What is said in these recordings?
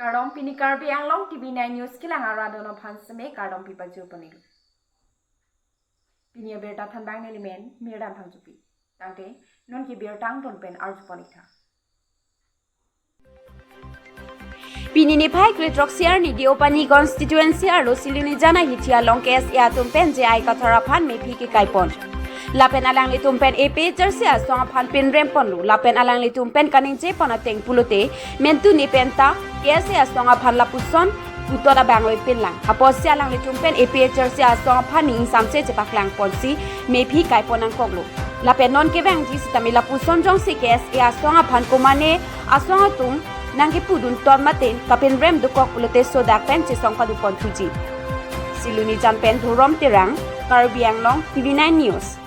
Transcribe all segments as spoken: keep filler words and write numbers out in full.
Kardom, pini Karbi Anglong T V nine News kelang arat atum aphan seme kardom pipajir ponlo. Pini abirta thanbang neli men Mirdan Phangchopi. Tangte non ke birta angton pen arju pon-ik tha. Pini niphai kre-throksi arni Deopani constituency arlo Silonijan ahithi along K S A atum pen J I Kathar aphan mephi kekai pon. Lapen alanglitum pen A P H L C asong aphan pinrem ponlo. Lapen alanglitum pen kaningje pon ateng pulote mentuni penta K S A asong aphan lapuson puthot abang lo ipinlang. Apotsi alanglitum pen A P H L C asong aphan ning ingsamse chepaklang ponsi mephi kai pon nangkoklo. Lapen non kevangji sitame lapuson jongsi K S A asong aphan komane asong atum nangkepudun ton mate kapinrem dokok pulote sodak pen chesong padu pon thuji. Silonijan pen Dhorom Terang, Karbi Anglong, T V nine News.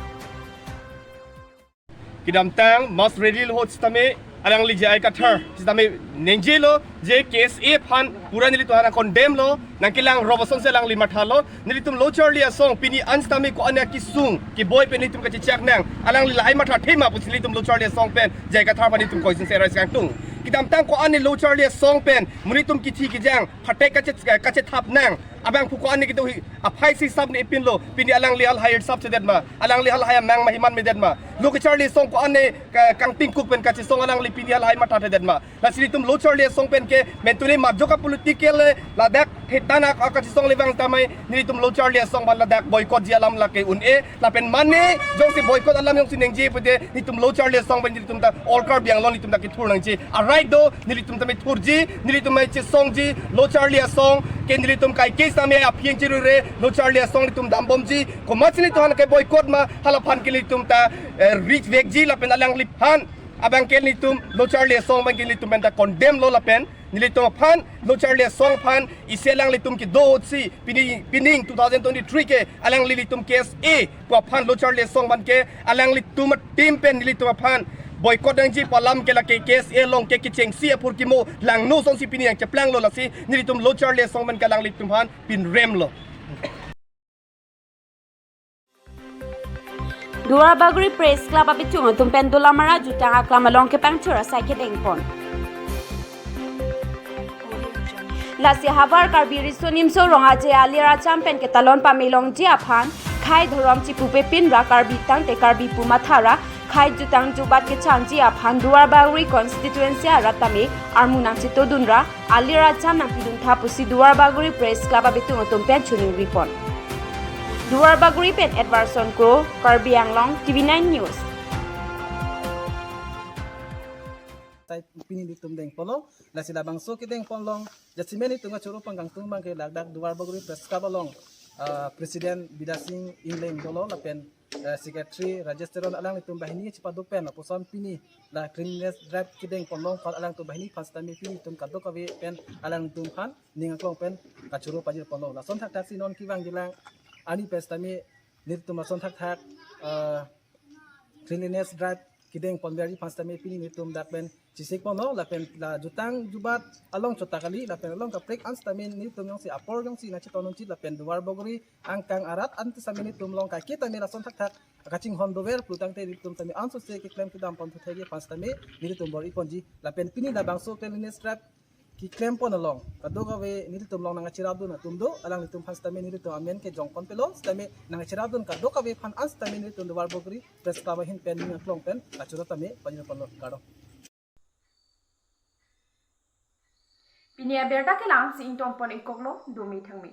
Kedamtang mass rally lo sitame alangli J I Kathar sitame ningjelo je K S A aphan pura nelitum aphan condemn lo, nangkelang robosonsi alangli mathalo. Nelitum lo charli asong pini an sitame ko-an akesung keboi pen nelitum kachechak nang, alangli lahai matha thema pusi nelitum lo charli asong pen J I Kathar aphan nelitum koisin serai kangtung. Kedamtang ko-an lo charli asong pen monit atum kithi kejang phatek kache kachethap nang, abangphu ko-an kedo hi aphai si sab ne ipinlo, pini alangli halahai sab chedet ma, alangli halahai amang mahiman medet ma. Lo kecharli asong ko-an ka-, kangtingkuk pen kachesong alangli pini halahai matha thedet ma. Lasi nelitum lo charli asong pen ke mentuni majok a-political le ladak thetan a-, a-, kachesong le vang tame nelitum lo charli asong aphan ladak boycott ji alam lake un-e. Lapen mane jongsi boycott alam jongsi ningje pulote nelitum lo charli asong pen nelitum ta all Karbi Anglong nelitum ta kethur nangji. Arai do nelitum tame thurji, nelitum mai chesongji, lo charli asong ke nelitum kaike sitame aphi-ang chirure, lo charli asong nelitum dambomji. Komatsi nelitum aphan ke boycott ma, hala aphan ke nelitum ta, eh, reach back ji lapen alangliphan abang ke nelitum lo charli asong abang ke nelitum pen ta condemn lo lapen nelitum aphan lo charli asong aphan isi alanglitum kedo si pini, pining two thousand twenty-three ke alanglitum K S A pu aphan lo charli asong abang ke alanglitum team pen nelitum aphan boycott nangji pu alam ke lake K S A along ke kechengsi aphurkimo langno asonsi pini nangcheplanglo, lasi nelitum lo charli asong abang ke alanglitum aphan pinrem lo. Duarbagori Press Club abitung atum pen Dolamara jutang aklam along kepangchor asai kedeng pon. Lasi havar Karbi Riso Nimso Rong Aje alir acham pen ketalon pame longji aphan khei dhorom chipupe pin ra Karbi tangte Karbi pu matha ra khei jutang jubat kechangji aphan Duarbagori constituency arat tame armu nangchetodun ra alir acham nangpidun tha pusi Duarbagori Press Club abitung atum pen choningri pon. Duarbagori pen Edwardson Kro, Karbi Anglong, T V nine News. Tai pini nelitum deng ponlo, lasi labangso kedeng pon along, jasemet nelitum kachoro pangkangtung abang ke ladak Duarbagori Press Club along, ah, President Bidya Sing Engleng dolo lapen, eh, Secretary Rajesh Teron alanglitum banghini chepado pen lapuson pini la cleanliness drive kedeng pon along aphan alangtum banghini aphan sitame pini nelitum kadokave pen alangtum aphan ning aklong pen kachoro pajir ponlo. Lason thakthak si non kevangji lang arni pen sitame nelitum lason thakthak, eh, cleanliness drive kedeng ponverji aphan sitame pini nelitum dak pen chesik ponlo lapen la jutang jubat along chota kali lapen along kaprek an sitame nelitum jongsi apor jongsi nangcheton unji lapen Duarbagori angkang arat an sitame nelitum along kaike tame lason thakthak kachinghon dover pulo tangte nelitum sitame ansose keklem kedam pon thuthe aphan sitame nelitum bor-i ponji lapen pini labangso cleanliness drive keklem pon along kadokave nelitum along nangkacherapdun atum do, alanglitum aphan sitame nelitum amen kejong pon pelo sitame nangkacherapdun kadokave aphan an sitame nelitum Duarbagori Press Club ahin pen ning aklong pen kachoro tame pajir ponlo, kardom. Pini abirta kelang si ington pon-ik koklo, dumi thangmi.